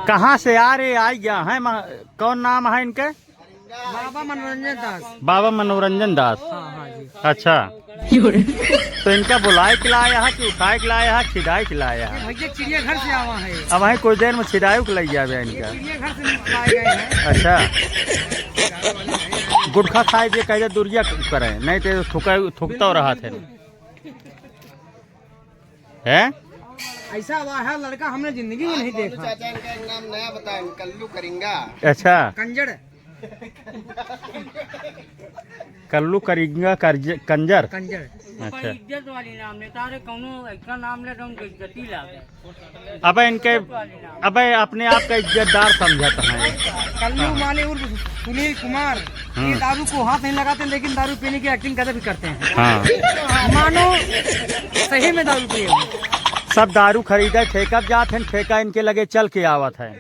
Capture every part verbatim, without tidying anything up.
कहाँ से आ रहे, आ गया है, मा-, कौन नाम है इनके? बाबा मनोरंजन दास। बाबा मनोरंजन दास। हाँ, हाँ जी। अच्छा। तो इनका बुलाए के लाया है कि उठाए के लाया है, खिदाए के लाया है? ये भैया चिड़ियाघर से आवा है। अब वहीं कुछ देर में खिदाए के लइ जावे ये इनका। चिड़ियाघर से लाए गए हैं। अच्छा। गुटखा खाए के कहे दुरिया करें, नहीं तो थूका, थूकता रहा थे। हैं? ऐसा वाह लड़का हमने जिंदगी में नहीं देखा। चाचा, इनका एक नाम नया बताएं, कल्लू करिंगा। अच्छा। कंजड़। कल्लू करिंगा, करज-, कंजर। कंजर। अच्छा। इज्जत वाली नाम लेता, अरे कौनो ऐसा नाम ले तो उनके इज्जत ही लागे। अबे इनके, अबे अपने आप का इज्जतदार समझत हैं। कल्लू माने उर्फ सुनील कुमार, हम्म। ये दारू को हाथ नहीं लगाते, लेकिन दारू पीने की एक्टिंग गजब ही करते हैं। हाँ। मानो सही में दारू पिए हैं। सब दारू खरीदे, ठेका पे जात हैं, ठेका इनके लगे चल के आवत है।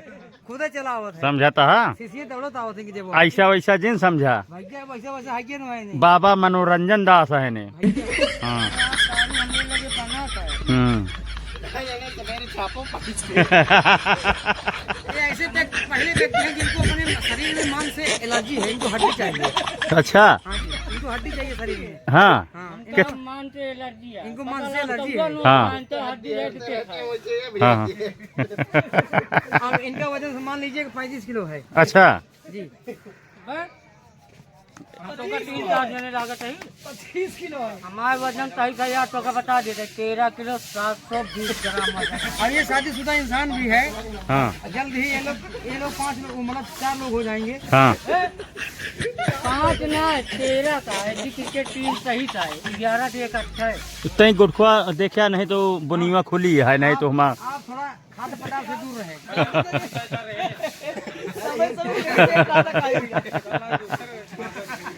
खुदे चला आवत है। समझत हा? सीसीए दौड़त आवत है कि जब ऐसा वैसा जिन समझा। भैया, वैसा वैसा है कि नहीं? बाबा मनोरंजन दास है ने। भैया। हाँ। हम्म। ये ऐसे व्यक्ति, पहले व्यक्ति हैं जिनको अपने शरीर में मांस से एलर्जी है, इनको हड्डी चाहिए। अच्छा। हाँ जी, इनको हड्डी चाहिए शरीर में। हाँ। हाँ, इनको मांस से एलर्जी है। इनको मांस से एलर्जी है। हाँ। मांस से हड्डी है, तो क्या खाए? हाँ, हाँ। अब इनका वजन मान लीजिए कि पैंतीस किलो है। अच्छा। जी। बस। हम तो का तीन चार जने लागत है। पच्चीस किलो है। हमारे वजन तय का यार, तो का बता देते, तेरह किलो सात सौ बीस ग्राम वजन है। और ये शादीशुदा इंसान भी है। हाँ। जल्द ही ये लोग, ये लोग पाँच लोग, मतलब चार लोग हो जाएंगे। हाँ। पाँच ना, तेरह का है, जी, क्रिकेट टीम सही का है, ग्यारह से एक अच्छा है। तई गुटखा देखा नहीं तो बुनिया खुली है, नहीं तो हमार आप थोड़ा खाद्य पदार्थ से दूर रहे।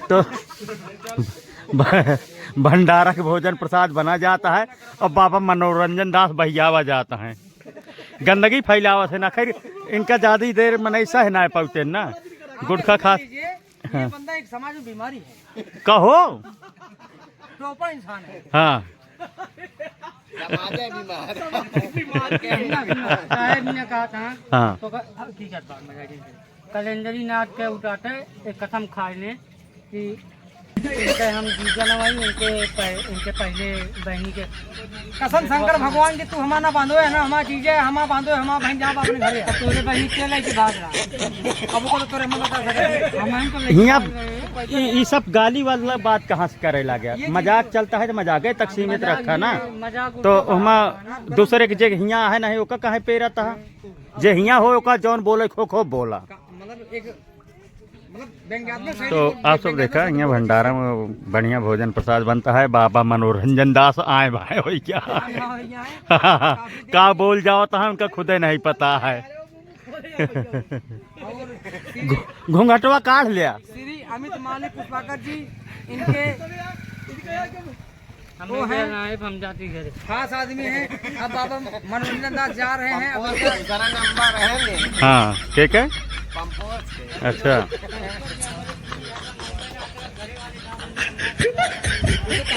तो भ-, भंडारा के भोजन प्रसाद बना जाता है और बाबा मनोरंजन दास बहियावा जाता है। गंदगी फैलावत है ना, खैर इनका ज्यादा ही देर मनई सह ना पावते ना, गुटखा खा। ये हाँ। बंदा एक समाज में बीमारी है। कहो। टोपा इंसान है। हाँ। समाज है बीमार। बीमार है। साहब ने कहा था, हाँ। तो का-, अब की करता मैं, कैलेंडरी नाथ के उठाते एक कसम खाए ने कि इनके हम जीजा न वही, इनके पह-, इनके पहले बहनी के कसम शंकर भगवान की, तू हमार ना बांधो है ना, हमार जीजा है, हमार बांधो है, हमार बहन जाब अपने घरे। तो तोरे बहनी के लेके भाग रहा। अब ओको तो तोरे मन बता सकत है। हम तो लेके हियाँ भाग रहे हैं। ई, ई सब गाली वाला बात कहाँ से करे लागे? ये मजाक चीज चलता है तो मजाक तक सीमित मजाक रखा ना। ये मजाक तो उठा ओमा रहा है। दूसरे के जे हियाँ है नहीं, ओका काहे पेरत है? जे हियाँ हो, ओका जौन बोले, खो खो बोला। का-, मतलब एक, मतलब, व्यंग्यात्मक शैली तो में आप सब व्यंग्यात्मक देखा, शैली यहाँ में भंडारा में बढ़िया भोजन प्रसाद बनता है। बाबा मनोरंजन दास आए भाई, वही क्या? हाँ, यहाँ है। काफी देर का बोल जावत है, उनका खुदे नहीं पता है। और श्री घु-, घूंघटवा काढ़ लिया। श्री अमित माली पुष्पाकर जी, इनके हम वो हैं। इधर आए, हम जाती घरे। खास आदमी हैं। अब बाबा मनोरंजन दास जा रहे हैं। अब पंपोज के दूसरा नंबर है ने। हाँ, के के? पंपोज के। अच्छा।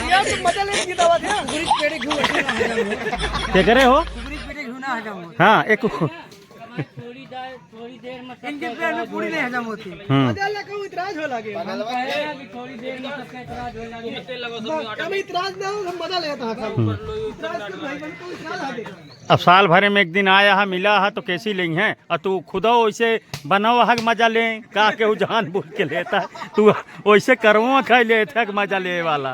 यार, तुम मजा लेने की दावत है। पूरी पेड़ी घूम के ना हजम हो। के करे हो? पूरी पेड़ी घूम ना हजम हो। हाँ, एक हमारी थोड़ी देर, थोड़ी देर में सब इनके पेट में पूरी नहीं हजम होती। हम्म। मजा ला कहूँ इतराज हो लागे। हम कह रहे हैं कि थोड़ी देर में सबके इतराज हो लागे। कभी इतराज ना हो, हम मजा लेता है खाली। हम्म। इतराज कर भाई, बन को इतराज आ गया। अब साल भरे में एक दिन आया है, मिला है, तो कैसी लेई हैं? और तू खुदा वैसे बनावा है कि मजा ले, का के वो जान बूझ के लेता है। तू वैसे करवा खाई लेता है कि मजा ले वाला।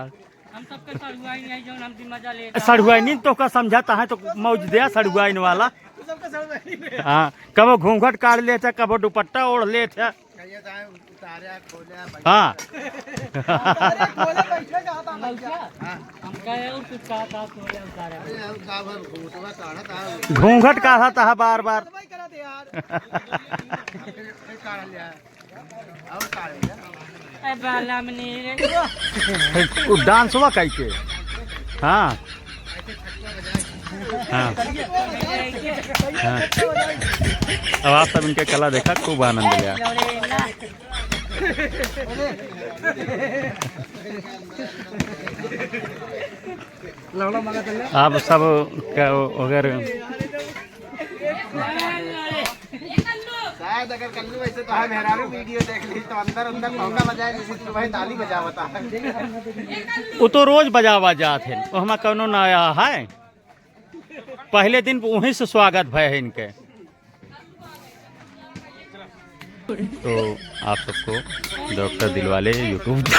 हम सबके सड़ुआइन है, जौन हम भी मजा लेता। सड़ुआइन तो का समझाता है, तो मौज दिया सड़ुआइन वाला। हाँ, कबो घूंघट काढ़ लेत है, कबो दुपट्टा ओढ़ लेत है। कहिए तो है, उतारे, खोले, बैठे। हाँ। उतारे, खोले, बैठे का था भैया। हाँ। हम कहे और कुछ कहा था, खोले, उतारे। अरे, हम का भर घूंघटवा काढ़ा था। घूंघट काढ़ा था बार बार। भाई करा दे यार। फिर काढ़ लिया। ए, बाला मनी रे। वो डांसवा कई के। हाँ। हाँ। हाँ। अब आप सब इनके कला देखा, खूब आनंद लिया। आप सब का अगर अगर कल्लू ऐसे तो है, मेहरारू वीडियो देख ली तो अंदर अंदर मौका बजाए, जैसे तू भाई ताली बजावता है। वो तो रोज बजावा जात है, वो हमार कौनो नया है। पहले दिन वहीं से स्वागत भय है इनके। तो आप सबको डॉक्टर दिलवाले YouTube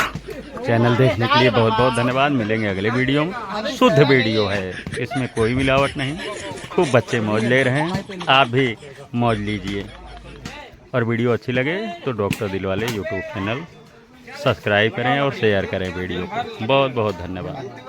चैनल देखने के लिए बहुत बहुत धन्यवाद। मिलेंगे अगले वीडियो में। शुद्ध वीडियो है, इसमें कोई मिलावट नहीं। खूब बच्चे मौज ले रहे हैं, आप भी मौज लीजिए। और वीडियो अच्छी लगे तो डॉक्टर दिलवाले YouTube चैनल सब्सक्राइब करें और शेयर करें वीडियो को। बहुत बहुत धन्यवाद।